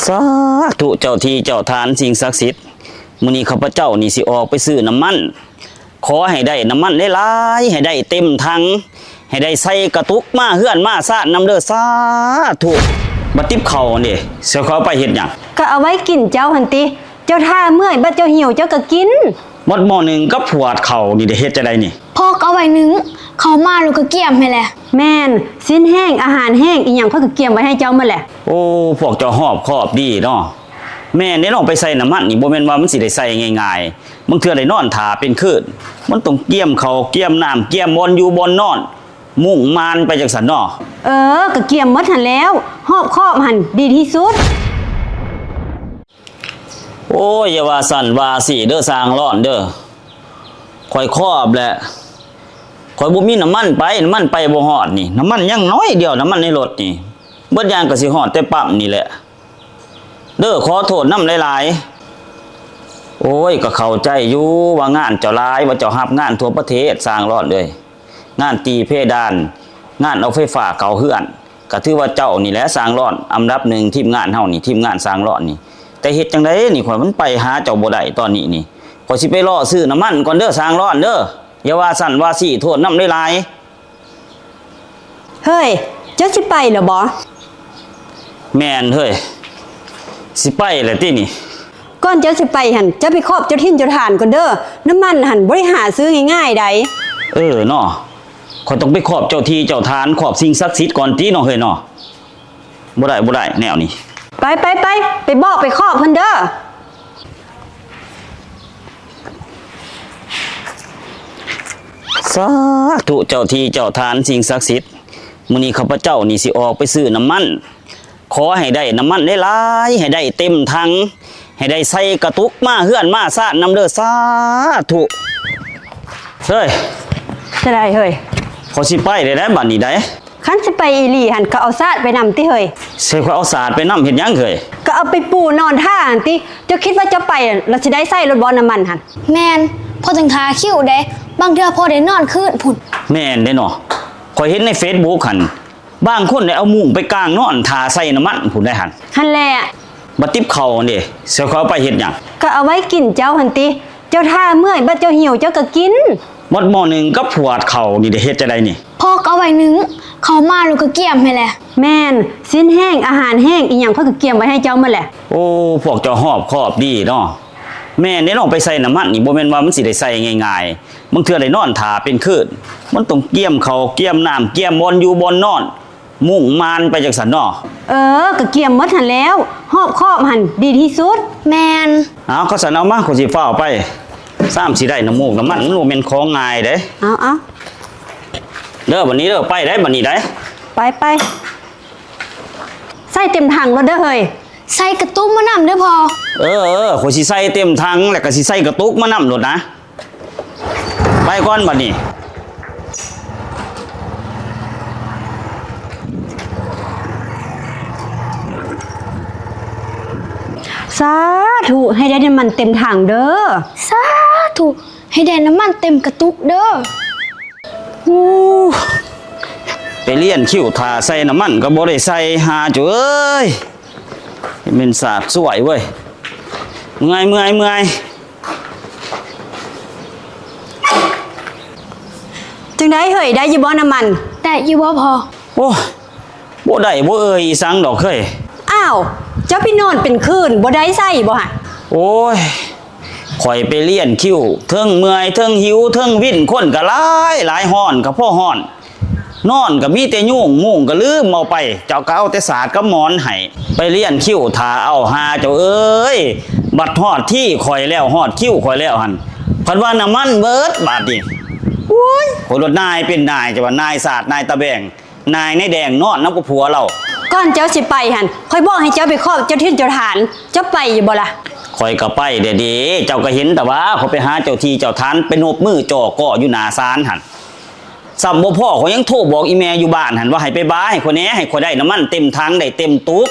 ສາທຸ ເຈົ້າທີ່ເຈົ້າທານ ສິ່ງສັກສິດ, ມື້ນີ້ຂ້າພະເຈົ້ານີ້ຊິອອກໄປຊື້ນ້ຳມັນ, ຂໍໃຫ້ໄດ້ນ້ຳມັນຫຼາຍໆ ໃຫ້ໄດ້ເຕັມຖັງ, ໃຫ້ໄດ້ໃສ່ກະຕຸກມາເຮືອນມາຊານນຳເດີ້ ສາທຸ. ບັດຕິບເຂົ້າຫັ້ນເດ ຊິເອົາໄປເຮັດຫຍັງ? ກໍເອົາໄວ້ກິນເຈົ້າຫັ້ນຕິ. ເຈົ້າຖ້າເມື່ອຍ ບັດເຈົ້າຫິວເຈົ້າກໍກິນ. ໝົດໝໍ້ໜຶ່ງກັບຂວດເຂົ້ານີ້ໄດ້ເຮັດຈັ່ງໃດນີ້? ພໍກເອົາໄວ້ໜຶ້ງເຂົ້າມາ ແລ້ວກໍກຽມຫັ້ນແຫຼະ. ແມ່ນ, ຊີ້ນແຫ້ງ ອາຫານແຫ້ງ ອີ່ຫຍັງຂ້ອຍກໍກຽມໄວ້ໃຫ້ເຈົ້າໝົດແຫຼະ. ໂອ້, ພວກເຈົ້າຮອບຄອບດີເນາະ. ແມ່ນເດ້ເນາະ, ໄປໃສ່ນ້ຳມັນນີ້ບໍ່ແມ່ນວ່າມັນຊິໄດ້ໃສ່ງ່າຍໆ. ບາງເທື່ອໄດ້ນອນຖ້າເປັນຄືນ. ມັນຕ້ອງກຽມເຂົ້າ ກຽມນ້ຳ ກຽມບ່ອນຢູ່ບ່ອນນອນ, ມຸ້ງມ່ານໄປຈັ່ງຊັ້ນເນາະ. ເອີ, ກໍກຽມໝົດຫັ້ນແລ້ວ. ຮອບຄອບຫັ້ນດີທີ່ສຸດ. ໂອ້ຍ, ຢ່າວ່າຊັ້ນວ່າຊີ້ເດີ້ ຊ່າງລ້ອນເດີ້. ຂ້ອຍຄອບແຫຼະ. ຂ້ອຍບໍ່ມີນ້ຳມັນໄປ, ນ້ຳມັນໄປບໍ່ຮອດນີ້. ນ້ຳມັນຍັງໜ້ອຍດຽວ, ນ້ຳມັນໃນລົດນີ້. ເບິດຢ່າງກໍຊິຮອດແຕ່ປ້ຳນີ້ແຫຼະ. ເດີ້, ຂໍໂທດນຳຫຼາຍໆ. ໂອ້ຍ, ກໍເຂົ້າໃຈຢູ່ວ່າງານເຈົ້າຫຼາຍ, ວ່າເຈົ້າຮັບງານທົ່ວປະເທດ, ຊ່າງລ້ອນເອີຍ. ງານຕີເພດານ, ງານເອົາໄຟຟ້າເຂົ້າເຮືອນ, ກະຖືວ່າເຈົ້ານີ້ແຫຼະຊ່າງລ້ອນອັນດັບໜຶ່ງ ທີມງານເຮົານີ້, ທີມງານຊ່າງລ້ອນນີ້. ແຕ່ເຮັດຈັ່ງໃດນີ້ ຂ້ອຍມັນໄປຫາເຈົ້າບໍ່ໄດ້ຕອນນີ້ນີ້. ຂ້ອຍຊິໄປເລາະຊື້ນ້ຳມັນກ່ອນເດີ້ ຊ່າງລ້ອນເດີ້. ຢ່າວ່າຊັ້ນວ່າຊີ້, ໂທດນຳຫຼາຍໆ. ເຮີ້ຍ, ເຈົ້າຊິໄປແລ້ວບໍ? ແມ່ນເຮີ້ຍ, ຊິໄປແລ້ວຕິນີ້. ກ່ອນເຈົ້າຊິໄປຫັ້ນ ເຈົ້າໄປຂອບເຈົ້າຖິ່ນເຈົ້າຖານກ່ອນເດີ້. ນ້ຳມັນຫັ້ນບໍ່ໄດ້ຫາຊື້ງ່າຍໆໃດ. ເອີເນາະ, ຂ້ອຍຕ້ອງໄປຂອບເຈົ້າທີ່ເຈົ້າຖານ, ຂອບສິ່ງສັກສິດກ່ອນຕິເນາະເຮີ້ຍເນາະ. ບໍ່ໄດ້, ບໍ່ໄດ້ແນວນີ້. ໄປ, ໄປ, ໄປ, ໄປບອກໄປຂອບເພິ່ນເດີ້. ສາທຸ ເຈົ້າທີ່ເຈົ້າຖານ ສິ່ງສັກສິດ, ມື້ນີ້ຂ້າພະເຈົ້ານີ້ຊິອອກໄປຊື້ນ້ຳມັນ. ຂໍໃຫ້ໄດ້ນ້ຳມັນຫຼາຍໆ, ໃຫ້ໄດ້ເຕັມຖັງ, ໃຫ້ໄດ້ໃສ່ກະຕຸກມາເຮືອນມາຊານນຳເດີ້ ສາທຸ. ເຮີ້ຍ, ຈະໄດ້ເຮີ້ຍ? ຂ້ອຍຊິໄປໄດ້ໃດບັດນີ້ໃດ. ຄັນຊິໄປອີ່ຫຼີຫັ້ນ ກໍເອົາສາດໄປນຳຕິເຮີ້ຍ. ຊິໃຫ້ຂ້ອຍເອົາສາດໄປນຳເຮັດຫຍັງເຮີ້ຍ? ກໍເອົາໄປປູນອນຖ້າຫັ້ນຕິ. ເຈົ້າຄິດວ່າເຈົ້າໄປແລ້ວຊິໄດ້ໃຊ້ໂລດບໍ່ນ້ຳມັນຫັ້ນ? ແມ່ນ, ພໍຕ້ອງຖ້າຄິວເດ້, ບາງເທື່ອພໍໄດ້ນອນຄືນພຸ້ນ. ແມ່ນເດ້ເນາະ, ຂ້ອຍເຫັນໃນເຟສບຸກຫັ້ນ ບາງຄົນໄດ້ເອົາມຸ້ງໄປກາງນອນຖ້າໃສ່ນ້ຳມັນພຸ້ນໄດ໋ຫັ້ນ. ຫັ້ນແຫຼະ. ບັດຕິບເຂົ້າຫັ້ນເດ ຊິເອົາໄປເຮັດຫຍັງ? ກໍເອົາໄວ້ກິນເຈົ້າຫັ້ນຕິ. ເຈົ້າຖ້າເມື່ອຍ ບັດເຈົ້າຫິວເຈົ້າກໍກິນ. ໝົດໝໍ້ໜຶ່ງກັບຂວດເຂົ້ານີ້ໄດ້ເຮັດຈັ່ງໃດນີ້? ພໍກເອົາໄວ້ໜຶ້ງເຂົ້າມາ ແລ້ວກໍກຽມຫັ້ນແຫຼະ. ແມ່ນ, ຊີ້ນແຫ້ງ ອາຫານແຫ້ງ ອີ່ຫຍັງຂ້ອຍກໍກຽມໄວ້ໃຫ້ເຈົ້າໝົດແຫຼະ. ໂອ້, ພວກເຈົ້າຮອບຄອບດີເນາະ. ແມ່ນເດ້ເນາະ, ໄປໃສ່ນ້ຳມັນນີ້ ບໍ່ແມ່ນວ່າມັນຊິໄດ້ໃສ່ງ່າຍໆ. ບາງເທື່ອໄດ້ນອນຖ້າເປັນຄືນ. ມັນຕ້ອງກຽມເຂົ້າ ກຽມນ້ຳ ກຽມບ່ອນຢູ່ບ່ອນນອນ, ມຸ້ງມ່ານໄປຈັ່ງຊັ້ນເນາະ. ເອີ, ກໍກຽມໝົດຫັ້ນແລ້ວ. ຮອບຄອບຫັ້ນດີທີ່ສຸດ. ແມ່ນ. ເອົາ, ຄັນຊັ້ນເອົາມາ, ຂ້ອຍຊິຟ້າວໄປ. ຊ້ຳຊິໄດ້ນ້ຳມູກນ້ຳມັນ, ມັນບໍ່ແມ່ນຂອງງ່າຍເດ້. ເອົາ, ເອົາ. ເດີ້, ບັດນີ້ເດີ້, ໄປໄດ໋, ບັດນີ້ໄດ໋. ໄປ, ໄປ. ໃສ່ເຕັມຖັງໂລດເດີ້ເຮີ້ຍ. ໃສ່ກະຕຸກມານຳເດີ້ພໍ່. ເອີ, ເອີ, ຂ້ອຍຊິໃສ່ເຕັມຖັງ ແລ້ວກໍຊິໃສ່ກະຕຸກມານຳໂລດນະ. ໄປກ່ອນບັດນີ້. ສາທຸ, ໃຫ້ໄດ້ນ້ຳມັນເຕັມຖັງເດີ້. ສາທຸ, ໃຫ້ໄດ້ນ້ຳມັນເຕັມກະຕຸກເດີ້. ໂອ້, ໄປລຽນຄິວຖ້າໃສ່ນ້ຳມັນກໍບໍ່ໄດ້ໃສ່, ຫາເຈົ້າເອີຍ. ແມ່ນສາດສວຍເວີຍ. ເມື່ອຍ, ເມື່ອຍ, ເມື່ອຍ. ຈັ່ງໃດເຮີ້ຍ, ໄດ້ຢູ່ບໍ່ນ້ຳມັນ? ໄດ້ຢູ່ບໍ່ພໍ່? ໂອ້ຍ, ບໍ່ໄດ້ບໍ່ເອີ່ຍອີ່ສັງດອກເຮີ້ຍ. ອ້າວ, ເຈົ້າໄປນອນເປັນຄືນ ບໍ່ໄດ້ໃຊ້ບໍ່ຫະ? ໂອ້ຍ, ຂ້ອຍໄປລຽນຄິວ, ເທິງເມື່ອຍ, ເທິງຫິວ, ເທິງວິນ, ຄົນກໍຫຼາຍ, ຫຼາຍ, ຮ້ອນກໍພໍຮ້ອນ. ນອນກໍມີແຕ່ຍຸງ, ມຸ້ງກໍລືມເອົາໄປ, ເຈົ້າກໍເອົາແຕ່ສາດກັບໝອນໃຫ້. ໄປລຽນຄິວຖ້າເອົາ, ຫາເຈົ້າເອີຍ. ບັດຮອດທີຂ້ອຍແລ້ວ, ຮອດຄິວຂ້ອຍແລ້ວຫັ້ນ, ພັດວ່ານ້ຳມັນເບິດບາດນີ້. ໂອ້ຍ, ຂ້ອຍລົດນາຍເປັນນາຍ, ຈະວ່ານາຍສາດ, ນາຍຕະແບງ, ນາຍນາຍແດງນອນນຳກັບຜົວລາວ. ກ່ອນເຈົ້າຊິໄປຫັ້ນ, ຂ້ອຍບອກໃຫ້ເຈົ້າໄປຂອບເຈົ້າຖິ່ນເຈົ້າຖານ, ເຈົ້າໄປຢູ່ບໍ່ລະ? ຂ້ອຍກໍໄປແດ່ເດ, ເຈົ້າກໍເຫັນແຕ່ວ່າຂ້ອຍໄປຫາເຈົ້າທີ່ເຈົ້າຖານ, ໄປນົບມືຈໍ້ກໍຢູ່ໜ້າສານຫັ້ນ. ຊ້ຳບໍ່ພໍ ຂ້ອຍຍັງໂທບອກອີ່ແມ່ຢູ່ບ້ານຫັ້ນວ່າໃຫ້ໄປບາໃຫ້ຂ້ອຍແດ່, ໃຫ້ຂ້ອຍໄດ້ນ້ຳມັນເຕັມຖັງ ໄດ້ເຕັມຕຸກ.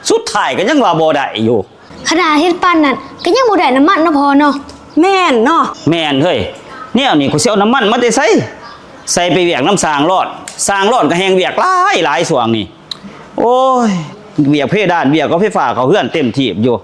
ສຸດທ້າຍກໍຍັງວ່າບໍ່ໄດ້ຢູ່. ຂະໜາດເຮັດປານນັ້ນກໍຍັງບໍ່ໄດ້ນ້ຳມັນເນາະພໍ່ເນາະ. ແມ່ນເນາະ. ແມ່ນເຮີ້ຍ. ແນວນີ້ຂ້ອຍຊິເອົານ້ຳມັນມາແຕ່ໃສ? ໃສ່ໄປວຽກນຳຊ່າງຫຼອດ. ຊ່າງຫຼອດກໍແຮ່ງວຽກຫຼາຍໆຊ່ວງນີ້. ໂອ້ຍ. ວຽກເພດານ ວຽກເອົາໄຟຟ້າເຂົ້າເຮືອນເຕັມທີ່ຢູ່.